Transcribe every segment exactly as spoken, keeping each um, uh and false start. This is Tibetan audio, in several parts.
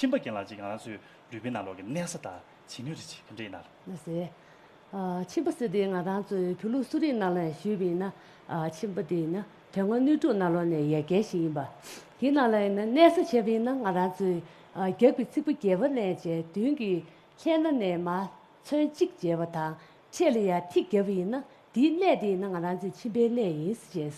གཤིན་པོ་རྒན་ལགས་ཅིག་ང་རང་ཚོའི་ལུས་པོའི་ནང་ལོགས་ཀྱི་གནས་ས་དང་བྱེད་ནུས་རེ་ཅིག་ག་འདྲ་ཡིན་ན། ལགས་སེ། ཨ། གཤིན་པོ་ཟེར་དེ་ང་རང་ཚོའི་བོད་ལུགས་གསོ་རིག་ནང་ལ་ཞུས་པ་ཡིན་ན། ཨ། གཤིན་པོ་དེ་ཡིན་ན་དོན་ལྔ་སྣོད་དྲུག་ནང་ལོགས་ནས་ཡ་གྱལ་ཞིག་ཡིན་པ། དེའི་ནང་ལ་ཡིན་ན་གནས་ས་བྱས་པ་ཡིན་ན་ང་རང་ཚོའི། ཨ། རྒྱབ་ཀྱི་ཚིགས་པ་བརྒྱད་པ་ནས་བྱས་མདུན་གྱི་ལྷས་སྣ་ནས་མར་ཚོན་གཅིག་བྱས་པ་དང་། འཕྲེད་ལ་ཡ་ཐིག་བརྒྱབ་པ་ཡིན་ན་དེའི་གནས་དེ་ཡིན་ན་ང་རང་ཚོའི་མཆིན་པའི་གནས་ཡིན་ཟེར་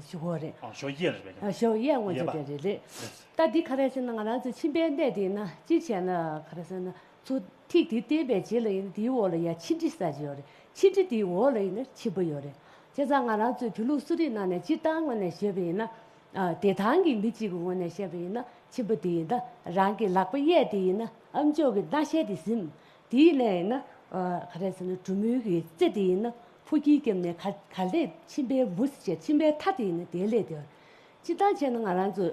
ཞུ་གི་ཡོད་རེད། ཨ། གཞོགས་གཡས་རེད་པས། ཨ། གཞོགས་གཡས་ངོས་གཡས་པ་ཚོ་དེ་རེད་ལེ། ལགས་སོ། ད་འདི་ག་རེ་ཟེར་ན་ང་རང་ཚོའི་མཆིན་པའི་གནས་དེ་ཡིན་ན་སྤྱིར་བྱས་ན་ག་རེ་ཟེར་ན། ཚུར་ཐིག་དེ་བསྟན་པའི་རྗེས་ལ་ཡིན་ན་དེའི་འོག་ལ་ཡ་མཆིན་དྲི་ཟེར་གྱི་ཡོད་རེད། མཆིན་དྲི་དེའི་འོག་ལ་ཡིན་ན་མཆིན་པ་ཡོད་རེད། བྱས་ཙང་ང་རང་ཚོའི་བོད་ལུགས་གསོ་རིག་ནང་ནས་སྤྱིར་བཏང་ངོས་ནས་བཤད་པ་ཡིན་ན། ཨ། བདེ་ཐང་གི་མི་གཅིག་གི་ངོས་ནས་བཤད་པ་ཡིན་ན་མཆིན་པ་དེ་ཡིན་ད། རང་གི་ལག་པ་གཡས་དེ་ཡིན་ན་ཨ་མཆོག་གི་སྣ་ཤལ་དེ་ཟིན། དེའི་ནས་ཡིན་ན། ཨ། ག་རེ་ཟེར་ན་གྲུ་མོའི་གི་རྩེ་དེ་ཡིན་ན་ཕོ་སྐྱེས་རྒྱབ་ནས་ག་ག་ལེ་མཆིན་པའི་མུ་ཟེར་བྱས་མཆིན་པའི་མཐའ་དེ་ཡིན་ན་དེ་ལས་དེ། སྤྱིར་བཏང་བྱས་ན་ང་རང་ཚོ་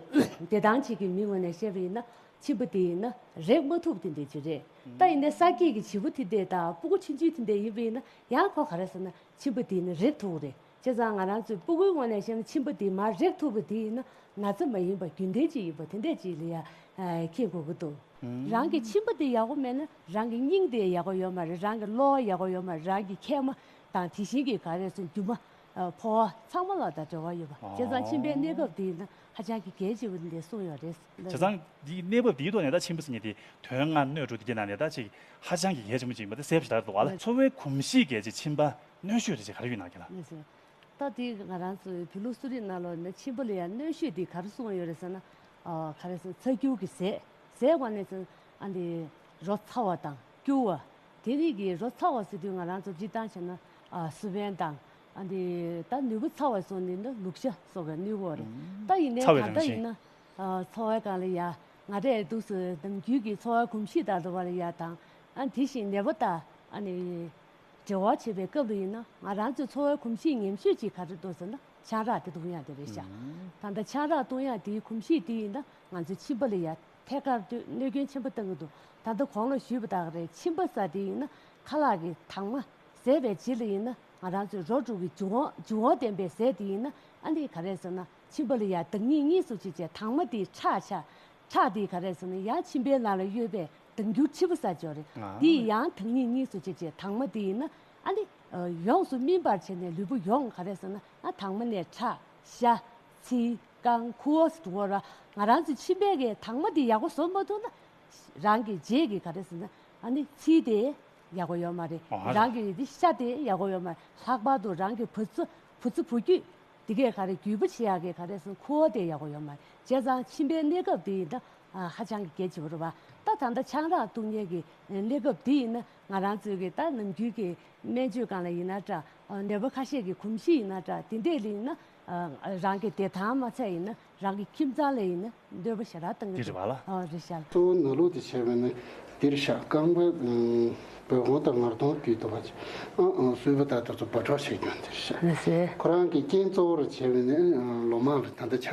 བདེ་ཐང་ཅིག་གི་མི་ངོས་ནས་བཤད་པ་ཡིན་ན་མཆིན་པ་དེ་ཡིན་ན་རེག་མ་ཐུབ་དེ་འདྲ་ཅིག་རེད། ད་ཡིན་ནའི་ས་སྐྱེས་ཀྱི་བྱིས་པ་དེ་འདྲ་དང་སྤུ་གུ་ཆུང་ཆུང་དེ་འདྲ་ཡིན་པ་ཡིན་ན་ཡང་ཁོ་ག་རེ་ཟེར་ན་མཆིན་པ་དེ་ཡིན་ན་རེག་ཐུབ་རེད། བྱས་ཙང་ང་རང་ཚོའི་སྤུ་གུའི་ངོས་ནས་བཤད་ན་མཆིན་པ་དེ་མར་རེག་ཐུབ་པ་དེ་ཡིན་ན་ན་ཚ་མ་ཡིན་པ་རྒྱུན་ལྡན་ཅིག་ཡིན་པ་དེ་འདྲ་ཅིག་ལ་ཡ་མཁྱེན་དགོས་ཀྱི་འདུག། རང་གི་མཆིན་པ་དེ་ཡག་པོ་མེད་ན་རང་གི་སྙིང་དེ་ཡག་པོ་ཡོད་མ་རེད། རང་གི་གློ་བ་ཡག་པོ་ཡོད་མ་རེད། རང་གི་མཁལ་མ་དང་དེ་བཞིན་གྱི་ག་རེ་ཟེར་རྒྱུ་མ། ཨ། ཕོ་བ་ཚང་མ་ལ་ད་འབྲེལ་བ་ཡོད་པ། བྱས་ཙང་མཆིན་པའི་གནས་སྐབས་དེ་ཡིན་ན་ཧ་ཅང་གི་གལ་ཆེ་བ་འདི་གསུངས་ཡོད་རེད། བྱས་ཙང་འདིའི་གནས་བབ་འདིའི་ཐོག་ནས་ད་མཆིན་པ་ཟེར་མཁན་དེ་དོན་ལྔ་སྣོད་དྲུག་འདི་གའི་ནང་ནས་ད་ཅིག་ཧ་ཅང་གི་གལ་ཆེན་པོ་ཅིག་ཡིན་པ་དེ་གསལ་པོ་ཞེ་དྲག་འདུག་བ། ལགས། འཚོ་བའི་གོམས་གཤིས་གལ་ཆེ་མཆིན་པ་གནོན་ཤུགས་རེད་ཅེས་ག་རེ་ཡོད་ན་རྒན་ལགས། ལགས་སོ། ད་དེ་ང་རང་ཚོའི་བོད་ལུགས་གསོ་རིག་ནང་ལོགས་ནས་མཆིན་པ་ལ་ཡང་གནོན་ཤུགས་དེ་ག་རེ་གསུངས་ཡོད་རེད་ཟེར་ན། ཨ། ག་རེ་ཟེར་ཚ་སྐྱུར་གྱི་ཟས་ཟས་གོ་ནས་ཟེར་ཨ་འདི་རོ་ཚ་བ་དང་སྐྱུར་བ། དེ་རིགས་ཀྱི་རོ་ཚ་བ་ཟེར་དུས་ང་རང་ཚོ་སྤྱིར་བཏང་བྱས་ན། ཨ། སི་པན་དང་། ཨ་འདི་ད་ནུས་པ་ཚ་བ་སོགས་ནི་ནི་ལུག་ཤ་སོགས་ཀྱི་གནོད་ཀྱི་ཡོད་རེད། ད་ཡིན་ནའི་ཚ་བའི་ད་ལྟ་རང་བཞིན། ཡིན་ན། ཨ། འཚོ་བའི་སྒང་ལ་ཡ་ང་རས་འདུག་སེ་ནམ་རྒྱུན་གྱི་འཚོ་བའི་གོམས་གཤིས་ལྟར་དུ་བ་ལ་ཡ་དང་། ཨ་དེ་བཞིན་ནད་པ་དང་ཨ་ནི་འབྲེལ་བ་བྱེད་པའི་སྐབས་ལ་ཡིན་ན་ང་རང་ཚོའི་འཚོ་བའི་གོམས་གཤིས་ཉམས་ཤོས་ཅིག་ག་རེ་འདུག་ཟེར་ན་ཆང་རག་དེ་འཐུང་ཡག་དེ་རེད་ཤག། ད་ལྟ་ཆང་རག་འཐུང་ཡག་དེའི་གོམས་གཤིས་དེ་ཡིན་ན་ང་ཚོའི་མཆིན་པ་ལ་ཡ་ཐད་ཀར་དུ་གནོད་སྐྱོན་ཆེན་པོ་བཏང་གི་འདུག། ད་ལྟ་གོང་ལ་ཞུས་པ་དག་རེད། མཆིན་པ་ཟེར་དེ་ཡིན་ན་ཁ་ལག་གི་དྭངས་མ་ཟས་པའི་རྗེས་ལ་ཡིན་ན་ང་རང་ཚོའི་རོ་དྲུག་གི་འབྱུང་བ་འབྱུང་བ་ལྡན་པའི་ཟས་དེ་ཡིན་ན་ཨ་ནི་ག་རེ་ཟེར་ན་མཆིན་པ་ལ་ཡ་བདག་ཉིད་གཉིས་སུ་བྱེད་བྱས་དྭངས་མ་དེ་ཁྲག་ཆགས། ཁྲག་དེ་ག་རེ་ཟེར་ན་ཡང་མཆིན་པའི་ནང་ལ་ཡོད་པའི་ལྡང་འགྱུར་མཁྲིས་པ་ཟེར་ཅིག་ཡོད་རེད། ཨ། དེ་ཡང་བདག་ཉིད་གཉིས་སུ་བྱེད་བྱས་དྭངས་མ་དེ་ཡིན་ན་ཨ་ནི་ཡོངས་སུ་སྨིན་པར་བྱས་ནས་ལུས་པོ་ཡོངས་ག་རེ་ཟེར་ན་ཨ་དྭངས་མ་ནས་ཁྲག་ཤ་ཚིལ་རྐང་ཁུ་བ་སོགས་འགྲོ་གི་རེད། ང་རང་ཚོའི་མཆིན་པའི་གི་དྭངས་མ་དེ་ཡག་པོ་བཟོ་མ་ཐུབ་ན་རང་གི་རྗེས་ཀྱི་ག་རེ་ཟེར་ན་ཨ་ནི་ཚིལ་དེ་ཡག་པོ་ཡོད་མ་རེད། ཨ། རང་གི་དེ་ཤ་དེ་ཡག་པོ་ཡོད་མ་རེད། ལྷག་པར་དུ་རང་གི་བུ་ཚ་བུ་ཚ་བུ་རྒྱུད་དེ་གས་ག་རེ་རྒྱུས་པ་བྱེད་ཡག་གི་ག་རེ་ཟེར་ན་ཁུ་བ་དེ་ཡག་པོ་ཡོད་མ་རེད། བྱས་ཙང་མཆིན་པའི་གནས་སྐབས་དེ་ཡིན་ན་ཨ་ཧ་ཅང་གི་གལ་ཆེ་བ་རེད་བ། ད་ད་ལྟ་ཆང་རག་འཐུང་མཁན་གྱི་གནས་སྐབས་དེ་ཡིན་ན་ང་རང་ཚོའི་གི་ད་ནམ་རྒྱུན་གྱི་སྨན་བཅོས་སྒང་ལ་ཡིན་ན་འདྲ། ནད་པ་ཁ་ཤས་ཀྱི་གོམས་གཤིས་ཡིན་ན་འདྲ། དེ་འདྲས་ལ་ཡིན་ན་རང་གི་བདེ་ཐང་མ་ཚད་ཡིན་ན་རང་གི་ཁྱིམ་ཚང་ལ་ཡིན་ན་གནོད་པ་ཞེ་དྲག་བཏང་གི་འདུག། འདི་རེད་བ་ལ། ཨ་རེད་ཤག། གཙོ་བོ་ནང་ལོགས་དེ་བྱས་པས་ནི་འདིར་ཤག། རྐང་པ་བོད་ཧོང་དང་ངར་གདོང་དུས་དུ་བ་ཅི། ཨང་ཨང་གསུས་པ་དག་དེ་ཚོ་བག་གྲོ་བྱེད་རྒྱུ་འདིར་ཤག། ལགས་སེ། ཁོ་རང་གི་རྐྱེན་གཙོ་བོར་བྱས་པས་ནི་ལོ་མང་རེ་ད་ལྟ་ཆ་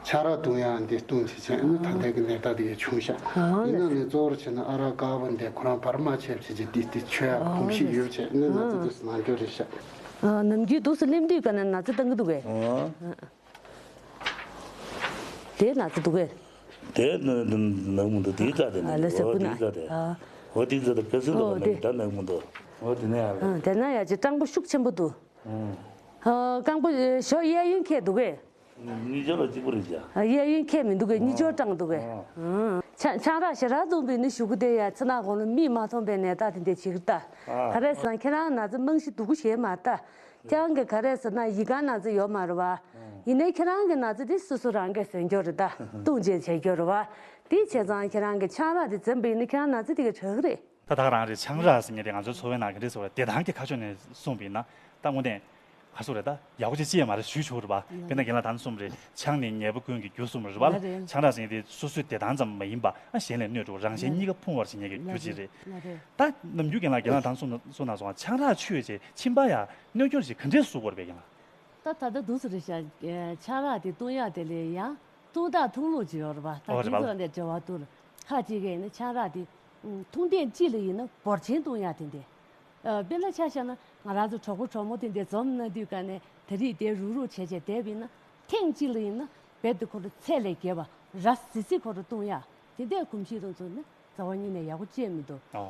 ཆང་རག་འཐུང་ཡག་འདི་བཏུང་བྱས་བྱས་ནི་ད་ལྟ་གི་ནད་རྟགས་དེ་གས་བྱུང་ཤག། ཨང་། ཡིན་ན་ནི་གཙོ་བོར་བྱས་ན་ཨ་རག་དཀར་པོ་འདི་ཁོ་རང་བར་མ་ཆད་བྱས་བྱས་འདི་འདི་མཆོད་ཡག་གོམས་གཤིས་ཡོད་བྱས་ནི་ན་ཚ་དེ་ནང་འགྱོ་རེད་ཤག། ཨ། ནམ་རྒྱུན་འདུག་སེ་སླེབས་དུས་ག་ནས་ན་ཚ་བཏང་གི་འདུག་གས། ཨང་། དེ་ན་ཚ་འདུག་གས། དེ་ན་ན་ནག་མོ་འདུག། དེའི་རྩ་དེ་ཨ་ནི་ལ་ཟེར་འོ་ཀུ་ན། དེའི་རྩ་དེ། ཨ། འོ་དེའི་རྩ་དེ་ཀ་སི་ལོ་ཨོ་ན་དེ། ད་ནག་མོ་འདུག། འོ་དེ་ནས་ཡར་ལ། ཨ། དེ་ན་ཡ་ཅིག་སྐྲངས་པོ་ཤུགས་ཆེན་པོ་འདུག། ཨང་། ཨ། སྐྲངས་པོ་ཞོ་གཡས་གཡོན་འཁྱེར་འདུག་གས། གཉིས་ཆར་ལ་གཅིག་པ་རེད་ཅག། ཨ། གཡས་གཡོན་འཁྱེར་མི་འདུག་གས། གཉིས་ཆར་སྐྲངས་འདུག་གས། ཨང་། ཨང་། ཆང་ཆང་རག་ཞེ་དྲག་འཐུང་བས་ནི་གཞུག་གུ་དེ་ཡ་ཚེ་ནག་གོང་ལ་མིག་མ་མཐོང་པའི་ནད་རྟགས་དེ་འདྲ་བྱེད་ཀྱི་ད། ཨ། ག་རེ་ཟེར་ན་ཁྱེད་རང་ན་ཚ་རྨང་གཞི་སྡུག་པོ་ཞེ་མ་ད། ཁྱེད་རང་གི་ག་རེ་ཟེར་ན་ཡིད་ཁ་ན་ཚ་ཡོད་མ་རེད་བ། ཨང་། ཡིན་ནའི་ཁྱེད་རང་གི་ན་ཚ་དེ་སོ་སོ་རང་གིས་ཟོས་རྒྱུ་རེད་ད། བཏུང་བྱས་བྱས་རྒྱུ་རེད་བ། དེ་བྱས་ཙང་ཁྱེད་རང་གི་ཆང་རག་དེ་འཛེམས་པ་ཡིན་ན་ཁྱེད་རང་ན་ཚ་དེ་ག་དྲག་གི་རེད། ད་ད་ག་རང་རེད། ཆང་རག་ཟེར་མཁན་དེ་ང་ཚོའི་འཚོ་བའི་ནང་ག་འདྲས་ཟེར་བ་བདེ་ཐང་གི་ཁ་ཕྱོགས་ནས་གསུངས་པ་ཡིན་ན་ད་དངོས་གནས། ག་སོ་རེད་ད། ཡག་པོ་ཅིག་ཅི་ཡང་མ་རེད་ཞུ་ཆོག་རེད་པ། ལགས། དཔེར་ན་རྒན་ལགས་ད་ནས་གསུངས་པ་རེད། ཆང་ནི་ཉེས་པ་ཀུན་གྱི་རྒྱུ་གསུངས་པ་རེད་པ་ལ། ལགས་རེད། ཆང་རག་ཟེར་མཁན་དེ་སོ་སོའི་བདེ་ཐང་ཙམ་མ་ཡིན་པ་ཨ་གཞན་ལ་གནོད་འགྲོ་རང་གཞན་གཉིས་ཀ་ཕུང་བར་བྱེད་མཁན་གྱི་རྒྱུ་ཅིག་རེད། ལགས་རེད། ད་ནམ་རྒྱུན་རྒན་ལགས་རྒན་ལགས་ད་ནས་གསུངས་གསུངས་གནང་སོང་ང་ཆང་རག་མཆོད་བྱས་མཆིན་པ་ཡ་གནོད་སྐྱོན་ཅིག་ག་འདྲས་བཟོ་དགོས་རེད་པས་རྒན་ལགས། ད་ད་ལྟ་འདུག་སེ་རེད་ཤག། ཆང་རག་དེ་བཏུང་ཡག་དེ་ལས་ཡང་བཏུང་སྟངས་འཐུང་ལུགས་ཅིག་ཡོད་རེད་པ། ད་ཨོ་རེད་དེ་པ་ལ། ཚོ་ནས་འབྲེལ་བ་འདུག། ཁ་ཅིག་གིས་ནི་ཆང་རག་དེ་འཐུང་ཐེངས་གཅིག་ལ་ཡིན་ན་འབོར་ཆེན་བཏུང་ཡག་དེ་འདྲས། ཨ། དཔེར་ན་ཆ་བཞག་ན་ང་རང་ཚོ་གྲོགས་པོ་གྲོགས་མོ་དེ་འདྲས་འཛོམས་གནང་དུས་ག་ནས་དེ་རིགས་དེ་རུག་རུག་བྱས་བྱས་བསྡད་པ་ཡིན་ན་ཐེངས་གཅིག་ལ་ཡིན་ན་རྦད་དེ་ཁོ་རང་ཚད་ལས་བརྒལ་བ་ར་བཟི་བཟི་ཁོ་རང་བཏུང་ཡག། དེ་འདྲའི་གོམས་གཤིས་རང་ཚོ་ནི་རྩ་བ་ཉིད་ནས་ཡག་པོ་བྱས་མི་འདུག་ཨོ།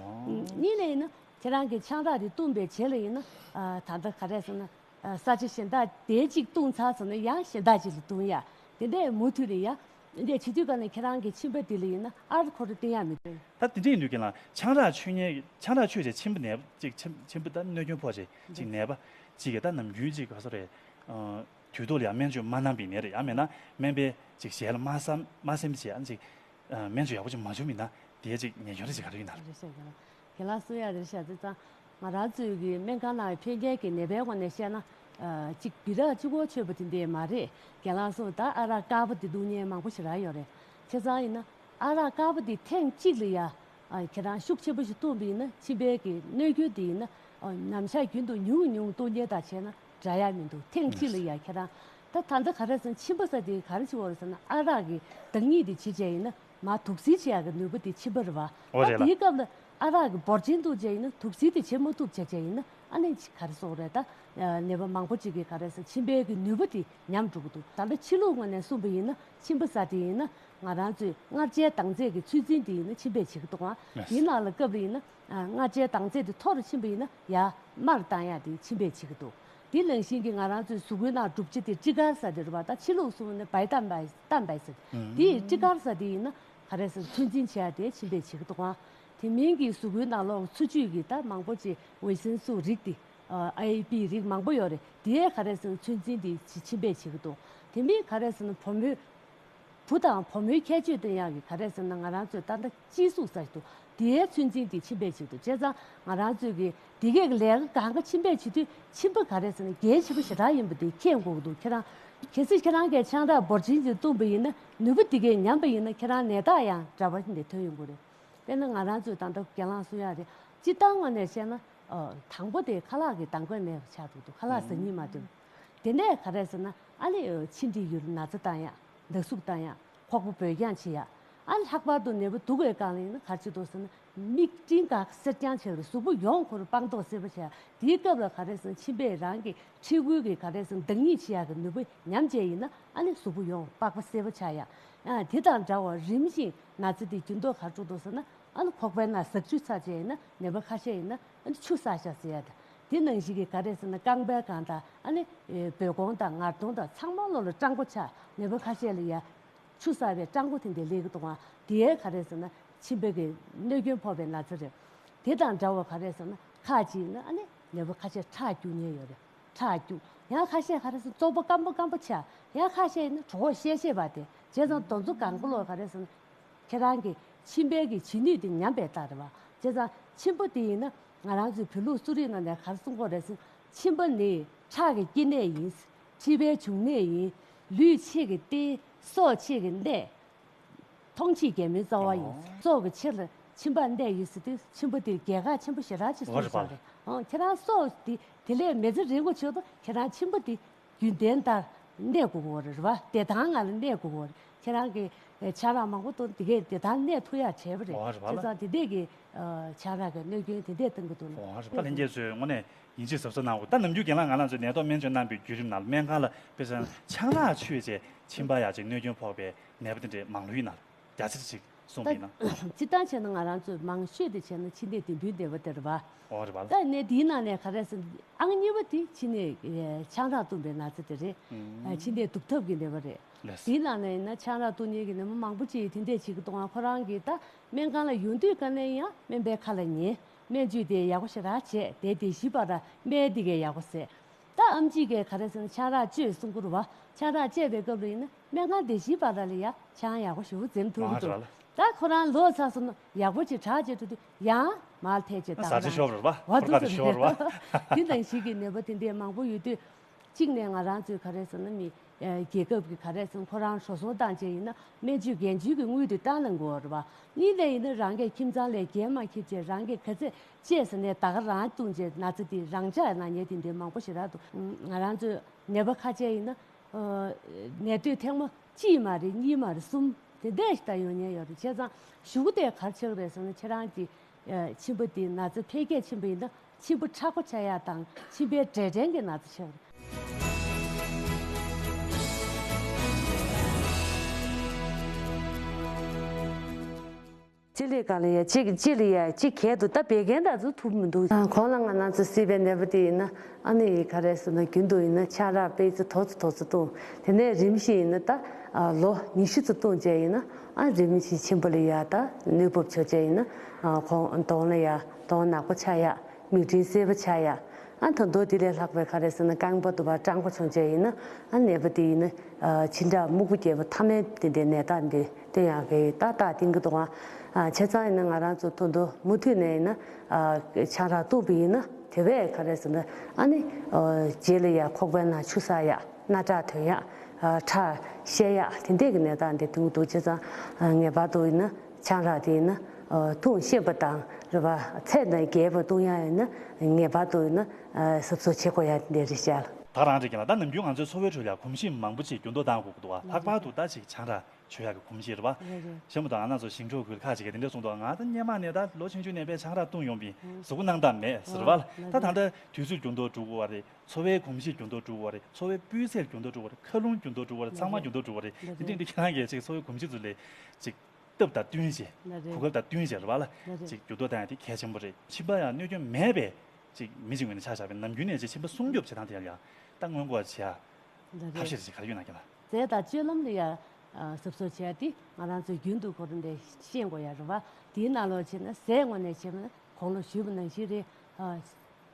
གཉིས་ནས་ཡིན་ན་ཁྱེད་རང་གི་ཆང་རག་དེ་བཏུངས་པའི་རྗེས་ལ་ཡིན་ན་ཨ། ད་ལྟ་ག་རེ་ཟེར་ན། ཨ། ས་ཆ་གཞན་དག་དེ་གཅིག་བཏུངས་ཚར་སོང་ན་ཡང་གཞན་དག་ཅིག་ལ་བཏུང་ཡ། དེ་འདྲས་མུ་མཐུད་ནས་ཡ། འདི་འདྲས་བྱེད་དུས་ག་ནས་ཁྱེད་རང་གི་མཆིན་པ་དེ་ལ་ཡིན་ན་ཨར་ཁོ་ར་བསྟན་ཡ་མི་འདུག་ད་དེ་འདྲས་ཡིན་དུས་ཁྱེད་རང་ཆང་རག་མཆོད་མཁན། ཆང་རག་མཆོད་བྱས་མཆིན་པ་ནད་ཅིག་མཆིན་མཆིན་པ་ད་གནོད་སྐྱོན་ཕོག་བྱས་ཅིག་ནད་པ་ཅིག་གིས་ད་ནམ་རྒྱུན་ཅིག་ག་ས་རེད། ཨ། དུས་ཐོག་ལ་ཡང་སྨན་བཅོས་མ་གནང་བའི་ནད་རེད། ཡང་མིན་ན་སྨན་པས་ཅིག་ཞལ་ལ་མ་བསམ་མ་སེམས་བྱས་ཨ་ཅིག་ཨ། སྨན་བཅོས་ཡག་པོ་ཅིག་མ་བྱུང་མིན་ན་དེའི་ཅིག་ཉེན་སྐྱོན་རེ་ཅིག་ག་རེ་ཡོད་ན། རེད་ཤག་རྒན་ལགས་སུ་ཡ་རེད་ཤག་ཙི་ཙང་། ང་རང་ཚོའི་གི་སྨན་ཁང་ནང་ཕན་མཁན་གྱི་ནད་པའི་ངོས་ནས་བཤད་ན། ཨ། གཅིག་སྦི་རག་གཅིག་པོ་མཆོད་པ་དེ་འདྲས་མ་རེད། རྒན་ལགས་སུ་ད་ཨ་རག་དཀར་པོ་དེ་བཏུང་མཁན་མང་པོ་ཞེ་དྲག་ཡོད་རེད། བྱས་ཙང་ཡིན་ན་ཨ་རག་དཀར་པོ་དེ་ཐེངས་གཅིག་ལ་ཡ། ཨ། ཁྱེད་རང་ཤུགས་ཆེན་པོ་ཞིག་བཏུངས་པ་ཡིན་ན་མཆིན་པའི་གི་གནོད་སྐྱོན་དེ་ཡིན་ན། ཨ། ནམ་ཞག་རྒྱུན་དུ་ཉུང་ཉུང་བཏུང་མཁན་དང་བྱས་ན་འདྲ་ཡ་མི་འདུག་ཐེངས་གཅིག་ལ་ཡ་ཁྱེད་རང་། ད་ད་ལྟ་ག་རེ་ཟེར་ན་མཆིན་པ་ཟེར་དེ་ག་རེ་བྱེད་དགོས་རེད་ཟེར་ན་ཨ་རག་གི་བདག་ཉིད་དེ་བྱེད་བྱས་ཡིན་ན། མར་དུག་སེལ་བྱེད་ཡག་གི་ནུས་པ་དེ་མཆིན་པ་རེད་བ། འོ་རེད་ལ། ད་དེའི་སྐབས་ལ་ཨ་རག་གི་འབོར་ཆེན་བཏུངས་བྱས་ཡིན་ན་དུག་སེལ་དེ་བྱེད་མ་ཐུབ་བྱས་བྱས་ཡིན་ན་ཨ་ནི་ག་རེ་ཟེར་དགོས་རེད་ད། ནད་པ་མང་པོ་ཅིག་གིས་ག་རེ་ཟེར་མཆིན་པའི་གི་ནུས་པ་དེ་ཉམས་འགྲོ་གི་འདུག་ད་ལྟ་ཕྱི་ལུགས་ངོས་ནས་གསུངས་པ་ཡིན་ན་མཆིན་པ་ཟེར་དེ་ཡིན་ན་ང་རང་ཚོའི་མངར་ཆའི་ལྡང་ཚད་ཀྱི་ཚོད་འཛིན་དེ་ཡིན་ན་མཆིན་པས་བྱེད་ཀྱི་འདུག་ཨ། ཡིན་ནའང་ལ་སྐབས་ལ་ཡིན་ན་མངར་ཆའི་ལྡང་ཚད་དེ་མཐོ་རུ་ཕྱིན་པ་ཡིན་ན་ཡར་དམར་བཏང་ཡག་དེ་མཆིན་པས་བྱེད་ཀྱི་འདུག་དེ་ནང་བཞིན་གྱི་ང་རང་ཚོའི་གཟུགས་པོའི་ནང་གྲུབ་ཆ་དེ་ཊི་གར་ཟེར་དེ་རེད་བ། ད་ཕྱི་ལུགས་གསུངས་ན་བའི་ཏམ་བའི་ཏམ་བའི་ཟེར། དེ་ཡི་ཊི་གར་ཟེར་དེ་ཡིན་ན་ག་རེ་ཟེར་ཚོད་འཛིན་བྱེད་ཡ་དེ་མཆིན་པས་བྱེད་ཀྱི་འདུག་ཨང་། དེ་མིན་གྱི་གཟུགས་པོའི་ནང་ལོགས་འཚོ་བཅུད་ཀྱི་ད་མང་པོ་ཅིག་ཝི་སིན་སུ་རིགས་དེ། ཨ་ཨེ་པི་རིགས་མང་པོ་ཡོད་རེད། དེའི་ག་རེ་ཟེར་ཚོད་འཛིན་དེ་མཆིན་པས་བྱེད་ཀྱི་འདུག་དེ་མིན་ག་རེ་ཟེར་ན་བུ་མོའི། བུ་དང་བུ་མོའི་ཁྱད་ཆོས་སྟོན་ཡག་གི་ག་རེ་ཟེར་ན་ང་རང་ཚོས་ད་ལྟ་སྤྱི་གཟུགས་ཟེར་གྱི་འདུག་དེའི་ཚོད་འཛིན་དེ་མཆིན་པས་བྱེད་ཀྱི་འདུག་བྱས་ཙང་ང་རང་ཚོས་ཀྱི་དེ་གས་ཀྱི་ལས་ཀ་གང་ག་མཆིན་པས་བྱེད་དུས་མཆིན་པ་ག་རེ་ཟེར་ན་གལ་ཆེན་པོ་ཞེ་དྲག་ཡིན་པ་དེ་མཁྱེན་དགོས་ཀྱི་འདུག་ཁྱེད་རང་གལ་སྲིད་ཁྱེད་རང་གིས་ཆང་རག་འབོར་ཆེན་ཅིག་བཏུངས་པ་ཡིན་ན་ནུས་པ་དེ་གས་ཉམས་པ་ཡིན་ན་ཁྱེད་རང་ནད་རྟགས་ཡང་འདྲ་བ་ཞིག་འདི་ཐོན་ཡོང་གི་རེད། དཔེར་ན་ང་རང་ཚོས་ད་ལྟ་རྒན་ལགས་གསུང་ཡག་རེད། སྤྱིར་བཏང་ངོས་ནས་བཤད་ན། ཨ། དང་པོ་དེ་ཁ་ལག་གི་གདམ་ག་མེད་པ་ཆགས་འགྲོ་འདུག་ཁ་ལག་ཟ་སྙིང་མ་འདོད། དེ་ནས་ག་རེ་ཟེར་ན་ཨ་ནི་ཆིག་སྒྲིལ་ཡུལ་ན་ཚ་བཏང་ཡག་ནག་གསུབ་བཏང་ཡག་ཁོག་པ་འབོལ་རྐྱང་བྱེད་ཡག་ཨ་ནི་ལྷག་པར་དུ་ནད་པ་སྡུག་པའི་སྒང་ལ་ཡིན་ན་ག་རེ་བྱེད་འདུག་ཟེར་ན་མིག་སྤྲིན་དཀར་སེར་རྐྱང་བྱེད་རེད། གཟུགས་པོ་ཡོངས་ཁོ་རང་པགས་མདོག་སེར་པོ་བྱེད་ཡག་དེའི་སྐབས་ལ་ག་རེ་ཟེར་ན་མཆིན་པས་རང་གི་མཁྲིས་ཁུ་གི་ག་རེ་ཟེར་ན་བདག་ཉིད་བྱེད་ཡག་གི་ནུས་པ་ཉམས་བྱས་ཡིན་ན་ཨ་ནི་གཟུགས་པོ་ཡོངས་པགས་པ་སེར་པོ་ཆགས་ཡག་ཨ། དེ་དང་འདྲ་བར་རིམ་བཞིན་ན་ཚ་དེ་འགྱུར་ལྡོག་ག་རེ་འགྲོ་འདུག་ཟེར་ན་ཨ་ནི་ཁོག་པའི་ནང་ཟག་ཆུ་ཚ་བྱས་ཡིན་ན་ནད་པ་ཁ་ཤས་ཡིན་ན་ཨ་ནི་ཆུ་བསགས་ཤག་ཟེར་ཡག་དང་དེ་ནང་བཞིན་གྱི་ག་རེ་ཟེར་ན་རྐང་པའི་སྒང་དང་ཨ་ནི་སྦོལ་གོང་དང་ངར་གདོང་དང་ཚང་མ་ལོ་ལ་སྐྲངས་པོ་ཆགས། ནད་པ་ཁ་ཤས་ལ་ཡ་ཆུ་བསགས་པའི་སྐྲངས་པོ་དེ་འདྲ་སླེབས་ཀྱི་འདུག་ཨ། དེའི་ག་རེ་ཟེར་ན་མཆིན་པའི་གི་གནོད་སྐྱོན་ཕོག་པའི་ན་ཚ་རེད། དེ་དང་འདྲ་བར་ག་རེ་ཟེར་ན་ཁ་ཅིག་ཡིན་ན་ཨ་ནི་ནད་པ་ཁ་ཤས་ཁྲག་སྐྱུག་མཁན་ཡོད་རེད། ཁྲག་སྐྱུག་ཡང་ཁ་ཤས་ག་རེ་ཟེར་ན་བཙོག་པ་སྐམ་པོ་སྐམ་པོ་ཆགས། ཡང་ཁ་ཤས་ཡིན་ན་གྲོད་ཁོག་བཤལ་བཤལ་བ་དེ་བྱས་ཙང་དེ་ཚོ་གང་ག་ལོག་ག་རེ་ཟེར་ན་ཁྱེད་རང་གི་མཆིན་པའི་གི་བྱེད་ནུས་དེ་ཉམས་པའི་རྟགས་རེད་བ། བྱས་ཙང་མཆིན་པ་དེ་ཡིན་ན་ང་རང་ཚོའི་བོད་ལུགས་གསོ་རིག་ནང་ནས་ག་རེ་གསུང་གི་ཡོད་རེད་ཟེར་ན་མཆིན་པ་ནི་ཁྲག་གི་སྐྱེ་གནས་ཡིན། མཁྲིས་པའི་འབྱུང་གནས་ཡིན། ལུས་ཕྱེད་ཀྱི་རྟེན། སྲོག་ཕྱེད་ཀྱི་གནས། མཐོང་ཕྱིར་རྒྱལ་མོའི་རྩ་བ་ཡིན། ཨོ། སྲོག་གི་ཕྱེད་ལ་མཆིན་པ་གནས་ཡོད་ཟེར་དུས་མཆིན་པ་དེ་རྒྱལ་ཁ་ཆེན་པོ་ཞེ་དྲག་ཅིག་གསུངས་སོང་རེད། ཨོ། ཁྱེད་རང་སྲོག་དེ་དེ་ལས་མི་ཚེ་རིང་པོ་བྱེད་དུས་ཁྱེད་རང་མཆིན་པ་དེ་རྒྱུན་ལྡན་ལྟར་གནས་དགོས་ཀྱི་ཡོད་རེད་བ། བདེ་ཐང་ངང་ལ་གནས་དགོས་ཀྱི་ཡོད་རེད། ཁྱེད་རང་གིས་ཆང་རག་མང་པོ་འཐུང་དེ་གས་བདེ་ཐང་གནས་ཐུབ་ཡག་བྱས་པ་རེད། ཨོ་རེད་བ་ལ། བྱས་ཙང་དེ་འདྲས་ཀྱི་ཆང་རག་གི་གནོད་སྐྱོན་དེ་འདྲས་གཏོང་གི་འདུག་ལ། ཨོ་རེད་བ་ལ། ལྷན་རྒྱས་ཚོས་དངོས་གནས། ཡིན་གཅིག་གཟབ་གཟབ་གནང་དགོས། ད་ནམ་རྒྱུན་རྒན་ལགས་ང་རང་ཚོས་ནད་ཐོག་སྨན་བཅོས་གནང་པའི་བརྒྱུད་རིམ་ནང་ལ་སྨན་ཁང་ལ་དཔེ་བཞག་ན་ཆང་རག་མཆོད་བྱས་མཆིན་པ་ཡག་ཅིག་གནོད་སྐྱོན་ཕོག་པའི་ནད་པ་དེ་འདྲའི་མང་ལོས་ཡིན་ན་ལ་རྒྱ་ཆེ་ཅིག་གསུངས་པ་ཡིན་ན། སྤྱིར་བཏང་བྱས་ན་ང་རང་ཚོས་མང་ཤོས་དེ་བྱས་ན་མཆིན་ནད་ལྡེམ་བུའི་ནད་པ་དེ་རེད་བ། ཨོ་རེད་བ་ལ། ད་ནད་འདིའི་ནང་ནས་ག་རེ་ཟེར་ན་ཨང་གཉིས་པ་དེ་མཆིན་ནད་ཆང་རག་བཏུངས་པའི་ན་ཚ་དེ་རེད། ཨུམ། མཆིན་ནད་གདུག་ཐབས་ཀྱི་ནད་པ་རེད། ལགས། དེའི་ནང་ནས་ཡིན་ན་ཆང་རག་བཏུང་མཁན་གྱི་ནད་པ་མང་པོ་ཅིག་དེ་འདྲས་བྱེད་ཀྱི་འདུག་ཨ། ཁོ་རང་གིས་ད་སྨན་ཁང་ལ་ཡོང་དུས་ག་ནས་ཡང་སྨན་པའི་ཁ་ལ་ཉན། སྨན་བཅོས་དེ་ཡག་པོ་ཞེ་དྲག་བྱས་དེ་དེ་བཞི་པ་ར་སྨན་དེ་གས་ཡག་པོ་བཟས། ད་ཨེམ་ཆི་གས་ག་རེ་ཟེར་ན་ཆང་རག་བཅོས་གསུང་གི་རེད་བ། ཆང་རག་བཅད་པའི་སྐབས་ལ་ཡིན་ན་སྨན་ཁང་དེ་བཞི་པ་ར་ལ་ཡ་ཆང་ཡག་པོ་ཞེ་པོ་འཛེམ་ཐུབ་ཀྱི་འདུག་ཨ་ར་ལ། ད་ཁོ་རང་ལོག་ཚར་སོང་ན་ཡག་པོ་ཅིག་དྲག་བྱས་འགྲོ་དུས་ཡང་མར་ཐལ་བྱས་ད་ཟ་ཆ་ཤོར་རེད་བ། འཁོར་ཁ་དེ་ཤོར་རེད་བ། དེ་ནང་བཞིན་གྱི་ནད་པ་དེ་འདྲས་མང་པོ་ཡོད་དུས། གཅིག་ནས་ང་རང་ཚོའི་ག་རེ་ཟེར་ན་མི། ཨ། རྒྱལ་ཁབ་ཀྱི་ག་རེ་ཟེར་ན་ཁོ་རང་འགྲོ་སོང་བཏང་བྱས་ཡིན་ན་སྨན་བཅོས་འགན་བཅོལ་གྱི་དངུལ་དེ་བཏང་གནང་དགོས་རེད་བ། གཉིས་ནས་ཡིན་ན་རང་གི་ཁྱིམ་ཚང་ལས་འགན་མ་འཁྱེར་བྱས་རང་གི་ག་ཚད་བཅད་ཟེར་ནས་ད་ག་རང་བཏུང་བྱས་ན་ཚ་དེ་རང་འཇགས་གནང་མཁན་དེ་འདྲའི་མང་པོ་ཞེ་དྲག་འདུག་ང་རང་ཚོའི་ནད་པ་ཁ་ཤས་ཡིན་ན། ཨ། ནད་དུག་ཐེངས་མ་གཅིག་མ་རེད་གཉིས་མ་རེད་གསུམ་དེ་འདྲས་ཞིག་ད་ཡོང་མཁན་ཡོད་རེད། བྱས་ཙང་གཞུག་གུ་དེ་ག་རེ་ཆགས་རེད་ཟེར་ན་ཁྱེད་རང་གི་ཨ། མཆིན་པ་དེ་ན་ཚ་འཕེལ་རྒྱས་ཕྱིན་པ་ཡིན་ན་མཆིན་པ་མཁྲེགས་པོ་ཆགས་ཡག་དང་མཆིན་པའི་འབྲས་སྐྲན་གྱི་ན་ཚ་ཆགས་རེད། སྤྱི་ལེ་གང་ལ་ཡ་གཅིག་སྤྱི་ལ་ཡ་གཅིག་གལ་དུ་ད་བད་ཀན་དག་ཚོ་ཐུབ་མི་འདུག་གོང་ལ་ང་རང་ཚོ་སྲིད་པའི་ནད་པ་དེ་ཡིན་ན་ཨ་ནི་ག་རེ་ཟེར་ན་རྒྱུན་དུ་ཡིན་ན་ཆང་རག་པེ་ཙི་དོ་ཚོ་དོ་ཚོ་བཏུང་། དེ་ནས་རིམ་བཞིན་ཡིན་ན་ད་ལོ་ཉི་ཤུ་ཙམ་བཏུང་བྱས་ཡིན་ན་ཨ་རིམ་བཞིན་མཆིན་པ་ལ་ཡ་ད་གནོད་འབུབ་ཆོག་བྱས་ཡིན་ན་གོང་གདོང་ལ་ཡ་གདོང་ནག་པོ་ཆགས་ཡ། མིག་སྤྲིན་སེར་པོ་ཆགས་ཡ། ཨ་ད་དུང་དེ་ལས་ལྷག་པའི་ག་རེ་ཟེར་ན་རྐང་པ་དུ་བ་སྐྲངས་པོ་བྱུང་བྱས་ཡིན་ན་ཨ་ནད་པ་དེ་ཡིན་ན་ཨ་མཆིན་ཁྲག་སྨུག་པོ་རྒྱས་པོ་ཐ་མལ་དེ་འདྲའི་ནད་རྟགས་འདི་སྟོན་ཡག་གི་ཏག་ཏག་བསྟན་གྱི་འདུག་ཨ། ཨ་བྱས་ཙང་ཡིན་ན་ང་རང་ཚོ་ད་དུང་མུ་མཐུད་ནས་ཡིན་ན་ཨ་ཆང་རག་བཏུངས་པ་ཡིན་ན་དེ་བས་ག་རེ་ཟེར་ན་ཨ་ནི་ཨ་རྗེས་ལ་ཡ་ཁོག་པའི་ནང་ཆུ་བསགས་ཡ། སྣ་ཁྲག་ཐོན་ཡ། ཨ་ཁྲག་བཤལ་ཡ་དེ་འདྲས་ཀྱི་ནད་རྟགས་འདི་སྟོན་གྱི་འདུག་བྱས་ཙང་ཨ་ངེས་པར་དུ་ཡིན་ན། ཆང་རག་དེ་ཡིན་ན་ཨ་འཐུང་ཤེས་པ་དང་རེད་པ། ཚད་དང་རྒྱས་པ་འཐུང་ཡ་ཡིན་ན་ངེས་པར་དུ་ཡིན་ན་ཨ་གཟབ་གཟབ་བྱེད་དགོས་ཡ་དེ་འདྲ་རེད་ཤག་ད་རང་རེད་ཀྱི་ན་ད་ནམ་རྒྱུན་ང་ཚོའི་འཚོ་བའི་ཁྲོད་ལ་གོམས་གཤིས་མང་པོ་ཅིག་འགྱུར་ལྡོག་བཏང་དགོས་ཀྱི་འདུག་བ། ལྷག་པར་དུ་ད་ཅིག་ཆང་རག་མཆོད་ཡ་གི་གོམས་གཤིས་རེད་པ། རེད་རེད། གཞན་པ་དང་ང་རང་ཚོ་ཞིང་འབྲོག་ཁུལ་ཁག་ཅིག་གིས་དེ་འདྲ་གསུངས་འདུག་ང་ད་སྔོན་མ་ནས་ད་ལོ་ཆུང་ཆུང་ནས་དཔེ་ཆང་རག་བཏུང་ཡོང་པས་གཟུགས་པོ་སྣང་དག་མེད་ཟེར་བ་ལ། ད་ད་ལྟ་དུས་ཚོད་འགྱུར་ལྡོག་འགྲོ་གི་ཡོད་རེད། འཚོ་བའི་གོམས་གཤིས་འགྱུར་ལྡོག་འགྲོ་གི་ཡོད་རེད། འཚོ་བའི་སྤུས་ཚད་འགྱུར་ལྡོག་འགྲོ་གི་ཡོད་རེད། མཁའ་རླུང་འགྱུར་ལྡོག་འགྲོ་གི་ཡོད་རེད། ཚང་མ་འགྱུར་ལྡོག་འགྲོ་གི་ཡོད་རེད། དེ་འདྲ་འདི་ཁྱེད་རང་གིས་ཅིག་འཚོ་བའི་གོམས་གཤིས་ཚོ་ལ་ཅིག་སྟབས་དང་བསྟུན་བྱས། ལགས་རེད། གོ་སྐབས་དང་བསྟུན་བྱས་རེད་པ་ལ། ལགས་རེད། ཅིག་འགྱུར་ལྡོག་བཏང་ཡ་དེ་གལ་ཆེན་པོ་རེད། མཆིན་པ་ཡང་གནོད་སྐྱོན་མེད་པའི་ཅིག་མི་ཅིག་ངོས་ནས་ཆ་བཞག་པའི་ནམ་རྒྱུན་ནས་ཅིག་མཆིན་པ་སྲུང་སྐྱོབ་བྱེད་སྟངས་དེ་ཡང་ཡང་ད་སྔོན་འགོག་བྱེད་ཡ་ལགས་ཐབས་རེད། ཤེས་ཅིག་ག་རེ་ཡོད་ན་ཁྱེད་ལ། རྫས་དང་སྤྱོད་ལམ་ལ་ཡང་གཟབ་གཟབ་བྱེད་ཡ་དེ་ང་རང་ཚོས་རྒྱུན་དུ་ཁོ་རང་ལ་ཤེས་དགོས་ཡ་རེད་པ། དེའི་ནང་ལོགས་བྱས་ན་རྫས་ངོས་ནས་བྱས་ན་གོང་ལ་ཞུས་པ་ནང་བཞིན་རེད།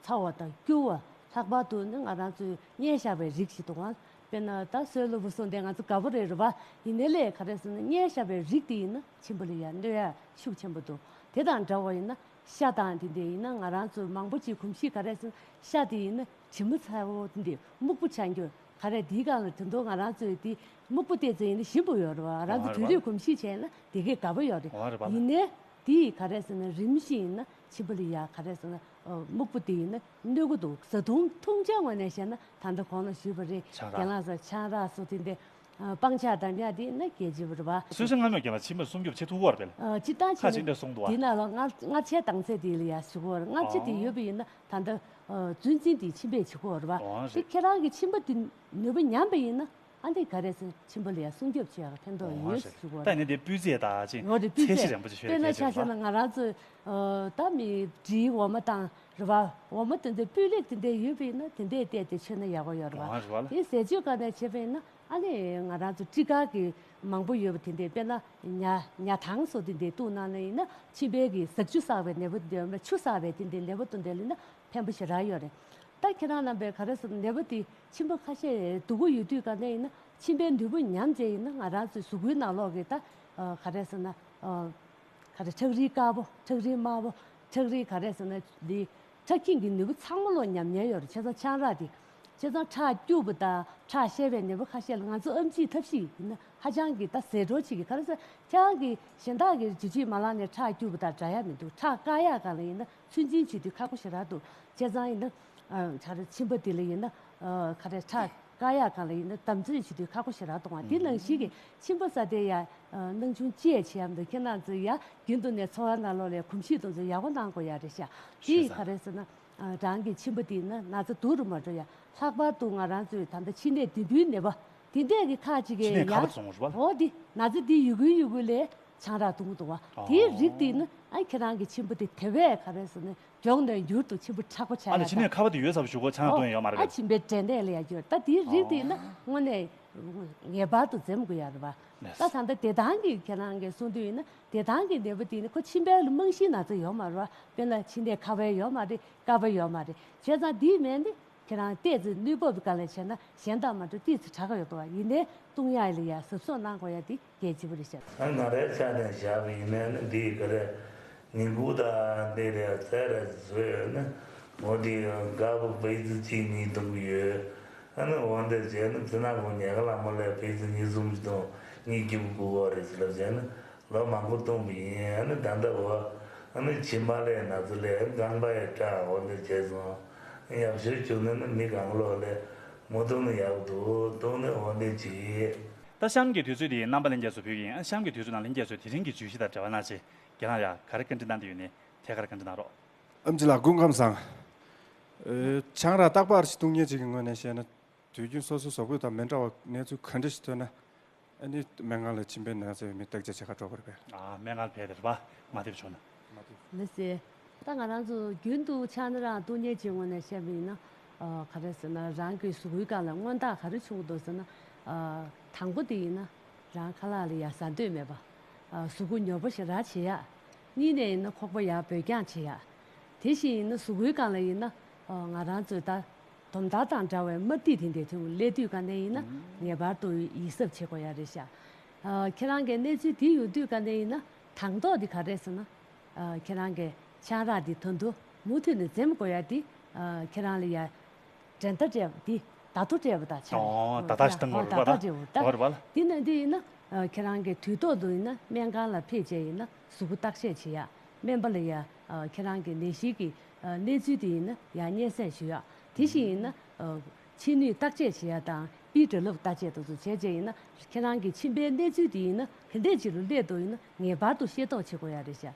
ཚ་བ་དང་སྐྱུར་བ། ལྷག་པར་དུ་ནི་ང་རང་ཚོས་མངལ་ཤོར་བའི་རིགས་ཤིག་འདུག་ག་དཔེར་ན་ད་སྲོ་ལུ་བུ་སོང་དེ་ང་ཚོ་དགའ་པོ་རེད་རེད་པ། ཡིན་ནའི་ལས་ག་རེ་ཟེར་ན་མངལ་ཤོར་བའི་རིགས་དེ་ཡིན་ན་མཆིན་པ་ལ་ཡང་གནོད་ཡ་ཤུགས་ཆེན་པོ་འདུག་དེ་དང་འདྲ་བ་ཡིན་ན་ཤ་དང་དེ་འདྲ་ཡིན་ན་ང་རང་ཚོ་མང་པོ་ཅིག་གོམས་གཤིས་ག་རེ་ཟེར་ན་ཤ་དེ་ཡིན་ན་དྲི་མ་ཚ་བོ་དེ་འདྲ་སྨུག་པོ་ཆགས་རྒྱུ་ག་རེ། དེའི་སྒང་ལ་དེ་འདྲ་ང་རང་ཚོས་དེ་སྨུག་པོ་བལྟས་ཚེ་ཡིན་ན་ཞིམ་པོ་ཡོད་རེད་པ། ང་རང་ཚོ་བོད་རིགས་གོམས་གཤིས་བྱས་ན་དེ་གས་དགའ་པོ་ཡོད་རེད། ཡིན་ནའི་དེ་ག་རེ་ཟེར་ན་རིམ་བཞིན་ཡིན་ན་མཆིན་པ་ལ་ཡ་ག་རེ་ཟེར་ན། ཨ་སྨུག་པོ་དེ་ཡིན་ན་གནོད་ཀྱི་འདུག་བཟའ་བཏུང་འཐུང་ཆ་ངོས་ནས་བཤད་ན་ད་ལྟ་གོང་ལ་ཞུས་པ་རེད། ཆང་རག་རྒན་ལགས་ཚོ་ཆང་རག་སོགས་དེ་འདྲ་ཨ་སྤང་བྱ་དང་ཉ་དེ་ན་གལ་ཆེ་བ་རེད་པ། གསོལ་ཇ་མངར་མོས་རྒན་ལགས་མཆིན་པར་སྲུང་སྐྱོབ་བྱེད་ཐུབ་ཀྱི་ཡོད་རེད་པས། ཨ་སྤྱིར་བཏང་ཁ་བྱས་ཅིག་འདྲ་གསུངས་འདུག་བ། དེ་ནང་ལ་མངར་མངར་ཆའི་དྭངས་ཚད་དེ་ལ་ཡ་ཞུ་གི་ཡོད་རེད། མངར་ཆ་དེ་ཡོད་པ་ཡིན་ན་ད་ལྟ་ཨ་རྫུན་འཛིན་དེ་མཆིན་པས་བྱེད་ཀྱི་ཡོད་རེད་པ། དེ་ཁྱེད་རང་གི་མཆིན་པ་དེ་ནུས་པ་ཉམས་པ་ཡིན་ན། ཨ་འདི་ག་རེ་ཟེར་མཆིན་པ་ལ་ཡང་སྲུང་སྐྱོབ་བྱེད་ཡག་ཕན་ཐོགས་ཡོད་ཟེར་ཞུ་གི་ཡོད་རེད། ད་ཡིན་ན་དེ་སྤུས་ཚད་དང་ཅིག་ཡོད་རེད། ཚད་གཞི་རིང་པོ་ཅིག་ཤོད་ཡ་གལ་ཆེ་རེད་པ། དཔེར་ན་ཆ་བཞག་ན་ང་རང་ཚོ་ད་མི་འབྲིའི་འོ་མ་དང་རེད་པ། འོ་མ་དེ་འདྲའི་སྤུས་ལེགས་དེ་འདྲ་ཡོད་པ་ཡིན་ན་དེ་འདྲས་བལྟས་ཏེ་མཆོད་ན་ཡག་པོ་ཡོད་རེད་པ། དེ་ཟས་སྤྱོད་སྒང་ནས་བྱས་པ་ཡིན་ན་ཨ་ནི་ང་རང་ཚོ་སྤྲི་དཀར་གྱི་མང་པོ་ཡོད་པ་དེ་འདྲས། དཔེར་ན་ཉ་ཉ་ཐང་སོགས་དེ་འདྲས་བཏུང་གནང་ན་ཡིན་ན་མཆིན་པའི་གི་ཟག་ཆུ་བསགས་པའི་ནད་པ་དེ་འདྲས། ཆུ་བསགས་པའི་དེ་འདྲས་ནད་པ་དེ་འདྲས་ལ་ཡིན་ན་ཕན་པོ་ཞེ་དྲག་ཡོད་རེད། ད་ཁྱེད་རང་རྣམ་པས་ག་རེ་ཟེར་ན་ནད་པ་དེ་མཆིན་པ་ཁ་ཤས་སྡུག་པོ་ཡོད་དུས་ག་འདྲ་ཡིན་ན་མཆིན་པའི་ནུས་པ་ཉམས་བྱས་ཡིན་ན་ང་རང་ཚོའི་གཟུགས་པོའི་ནང་ལོགས་ཀྱི་ད་ག་རེ་ཟེར་ན་ག་རེ་ཁྲག་རིལ་དཀར་པོ་ཁྲག་རིལ་དམར་པོ་ཁྲག་རིལ་ག་རེ་ཟེར་ན་འདི་ཁྲག་ཁྱིམ་གྱི་ནུས་པ་ཚང་མ་ལོག་ཉམས་ཉེན་ཡོད་རེད། བྱས་ཙང་ཆང་རག་དེ་བྱས་ཙང་ཁྲག་སྐྱུག་པ་དང་ཁྲག་བཤལ་བའི་ནད་པ་ཁ་ཤས་ལ་ང་ཚོ་ཨེམ་ཆིའི་ཐབས་ཤེས་ཡིན་ན་ཧ་ཅང་གི་ད་ཟད་འགྲོ་བྱེད་ཀྱི། ག་རེ་ཟེར་ཁྱེད་རང་གི་གཞན་དག་གི་འཇུ་བྱེད་མ་ལངས་ནས་ཁྲག་སྐྱུག་པ་དང་འདྲ་ཡ་མི་འདུག་ཁྲག་བཀག་ཡག་སྒང་ལ་ཡིན་ན་ཚོད་འཛིན་བྱེད་དུས་ཁག་པོ་ཞེ་དྲག་འདུག་བྱས་ཙང་ཡིན་ན་ཨ་ག་རེ་མཆིན་པ་དེ་ལ་ཡིན་ན་ཨ་ག་རེ་ཁྲག་བཀག་ཡག་སྒང་ལ་ཡིན་ན་དམ་འཛིན་བྱེད་དུས་ཁག་པོ་ཞེ་དྲག་གཏོང་བ། དེ་ནང་བཞིན་གྱི་མཆིན་པ་ཟ་དེ་ཡ་ཨ་སྣང་ཆུང་ཅི་ཡ་བྱེད་ཡ་མི་འདུག་ཁྱེད་རང་ཚོ་ཡ་རྒྱུན་དུ་ནས་འཚོ་བ་ནང་ལོགས་ལ་གོམས་གཤིས་དེ་ཚོ་ཡག་པོ་གནང་དགོས་ཡ་རེད་ཤག་དེ་ག་རེ་ཟེར་ན་ཨ་རང་གི་མཆིན་པ་དེ་ཡིན་ན་ན་ཚ་སྡུག་རུ་མ་འགྲོ་ཡ། ལྷག་པར་དུ་ང་རང་ཚོའི་ད་ལྟ་མཆིན་ནད་ལྡེམ་བུའི་ནད་པ་དེ་འདྲས་ཀྱི་ཁག་ཅིག་གིས་ཡ་འོ་དེ་ན་ཚ་དེ་ཡོད་གི་ཡོད་གི་ལས། ཆང་རག་འཐུང་གི་འདུག་བ། དེའི་རིགས་དེ་ནི་ཨ་ཁྱེད་རང་གི་མཆིན་པ་དེ་དེ་བས་ག་རེ་ཟེར་ན་མགྱོགས་ནས་མྱུར་དུ་མཆིན་པ་མཁྲེགས་པོ་ཆགས་ཡ་དང་། ཨ་ནི་མཆིན་པའི་ཁ་བ་དེ་ཡོད་ཚ་པོ་ཞུ་གོ་ཆང་འཐུང་ཡ་ཡོད་མ་རེད་པས། ཨ་མཆིན་པའི་འབྲས་ནད་ལ་ཡ་འགྱུར། ད་དེའི་རིགས་དེ་ནི་དངོས་གནས་ངེས་པར་དུ་འཛེམ་དགོས་ཡ་རེད་པ། ད་ད་ལྟ་བདེ་ཐང་གི་ཁྱེད་རང་གིས་གསུང་དུས་ཡིན་ན་བདེ་ཐང་གི་ནད་པ་དེ་ནི་ཁོ་མཆིན་པའི་རྨང་གཞིའི་ན་ཚ་ཡོད་མ་རེད་པ། དཔེར་ན་མཆིན་ནད་ཁ་བ་ཡོད་མ་རེད། ཀ་བ་ཡོད་མ་རེད། བྱས་ཙང་དེའི་སྨན་དེ། ཁྱེད་རང་ཏོག་ཙམ་གནོད་འབབ་ཀྱི་སྒང་ལ་བྱས་ན་གཞན་དང་མ་འདྲ་ཏོག་ཙམ་དྲག་གི་ཡོད་དོ། ཡིན་ནའི་བཏུང་ཡག་ལ་ཡ་གཟབ་གཟབ་གནང་དགོས་ཡ་དེ་གལ་ཆེ་བོ་རེད་ཤག་ཨ་ང་རའི་ཆ་ནས་བཞག་པ་ཡིན་ནའི་ནི་འདི་ག་རེ་ཉིན་གུང་དང་འདི་རེ་ཟས་རེ་བཟོས་ཡོད་ན་འོ་འདི་དཀར་པོ་པེ་ཙི་གཅིག་གཉིས་བཏུང་གི་ཡོད། ཨ་ནི་འོ་འདི་བྱས་ན་ཚེ་ན་གུང་ཉལ་ཁ་ལ་མོ་ལས་པེ་ཙི་གཉིས་གསུམ་ཞིག་བཏུང་གཉིད་སྐྱིད་པོ་ཁུག་གོ་རེད་ཟེར་ལབ་བྱས་ན། ལོ་མང་པོ་བཏུང་བ་ཡིན། ཨ་ནི་ད་ལྟ་འོ་ཨ་ནི་མཆིན་པ་ལས་ན་ཚ་ལས་རྐང་པ་ཡི་སྐྲག་འོ་འདི་བྱས་སོང་། ཡག་ཤོས་བྱུང་ན་ནི་མི་གང་ལོག་ལས་མོ་བཏུང་ན་ཡག་འདུག་བཏུང་ནི་འོ་འདི་བྱེད། ད་གཤམ་གྱི་དུས་ཚོད་འདི་རྣམ་པ་ལྷན་རྒྱས་ཚོ་ཕུལ་གྱི་ཡིན། ཨ་གཤམ་གྱི་དུས་ཚོད་ནང་ལྷན་རྒྱས་ཚོས་དེ་རིང་གི་བརྗོད་གཞི་དང་འབྲེལ་བ་གནང་ཆེད་རྒན་ལགས་ཡ་ག་རེ་བཀའ་འདྲི་གནང་འདོད་ཡོད་ནའི་ཐད་ཀར་བཀའ་འདྲི་གནང་རོགས། ཨེམ་ཆི་ལགས་སྐུ་ཁམས་བཟང་། ཨེ་ཆང་རག་རྟག་པར་ཞིག་བཏུང་མཁན་ཅིག་གི་ངོས་ནས་བཤད་ན་དུས་རྒྱུན་སོ་སོའི་གཟུགས་པོ་དང་མི་འདྲ་བ་གནས་ཚུལ་ག་འདྲ་ཞིག་ཐོན་ན། ཨ་ནི་སྨན་ཁང་ལ་མཆིན་པའི་ནད་གསོ་ཡོད་མེད་བརྟག་དཔྱད་བྱེད་ག་འགྲོ་དགོས་རེད་པས། ཨ། སྨན་ཁང་ཕེབས་དེ་རེད་པ། མ་ཐེབས་ཆོག་ན། མ་ཐེབས། ལགས་སེ། ད་ང་རང་ཚོ་རྒྱུན་དུ་ཕྱག་ན་རང་སྡུག་བསྔལ་གྱི་ངོས་ནས་བཤད་པ་ཡིན་ན། ཨ། ག་རེ་ཟེར་ན་རང་གི་གཟུགས་པོའི་སྒང་ལ་མངོན་རྟགས་ག་རེ་བྱུང་འདུག་ཟེར་ན། ཨ། དང་པོ་དེ་ཡིན་ན་རང་ཁ་ལག་ལ་ཡ་ཟ་འདོད་མེད་པ། ཨ། གཟུགས་པོ་མྱུར་པོ་ཞེ་དྲག་བྱེད་ཡག་གཉིས་ནས་ཡིན་ན་ཁོག་པ་ཡར་འབོད་རྐྱང་བྱེད་ཡག་དེ་བཞིན་ཡིན་ན་གཟུགས་པོའི་སྒང་ལ་ཡིན་ན། ཨ། ང་རང་ཚོས་ད་དོམ་མདའ་དང་འདྲ་བའི་རྨ་ཏིག་དེ་འདྲ་ཐོན་སླེབས་དུས་ག་ནས་ཡིན་ན་ངེས་པར་དུ་ཡིད་གཟབ་བྱེད་དགོས་ཡ་རེད་ཤག་ཨ། ཁྱེད་རང་གི་གནས་ཚུལ་དེ་ཡོང་དུས་ག་ནས་ཡིན་ན་དང་ཐོག་དེ་ག་རེད་ཟེར་ན། ཨ། ཁྱེད་རང་གི་ཆང་རག་དེ་ད་དུང་མུ་མཐུད་ནས་འཛེམ་དགོས་ཡ་དེ། ཨ། ཁྱེད་རང་ལ་ཡ་འགྲན་ཟླ་སྤྲད་པ་དེ་བརྡ་ཐོ་སྤྲད་པ་དང་ཆ་ཨོ། བརྡ་རྟགས་ཤིག་བཏང་དགོས་རེད་པ། ཨོ། བརྡ་རྟགས་སྤྲད་པ་ད། འོ་རེད་པ་ལ། དེ་ནས་དེ་ཡིན་ན། ཨ། ཁྱེད་རང་གི་དུས་ཐོག་ཏུ་ཡིན་ན་སྨན་ཁང་ལ་ཕེབས་བྱས་ཡིན་ན་གཟུགས་པོ་བརྟག་དཔྱད་བྱེད་ཡ། སྨན་པ་ལ་ཡ། ཨ། ཁྱེད་རང་གི་ནད་གཞི་གི། ཨ། གནས་ཚུལ་དེ་ཡིན་ན་ཡ་སྙན་སེང་ཞུ་ཡ། དེ་བཞིན་ཡིན་ན། ཨ། མཆིན་ནུས་བརྟག་དཔྱད་བྱེད་ཡ་དང་པིའི་སྒྲ་རླབས་བརྟག་དཔྱད་དེ་ཚོ་བྱས་བྱས་ཡིན་ན་ཁྱེད་རང་གི་མཆིན་པའི་གནས་ཚུལ་དེ་ཡིན་ན་ག་འདྲས་ཅིག་ལ་སླེབས་འདུག་ཡིན་ན་ངེས་པར་དུ་ཤེས་རྟོགས་བྱེད་དགོས་ཡ་རེད་ཤག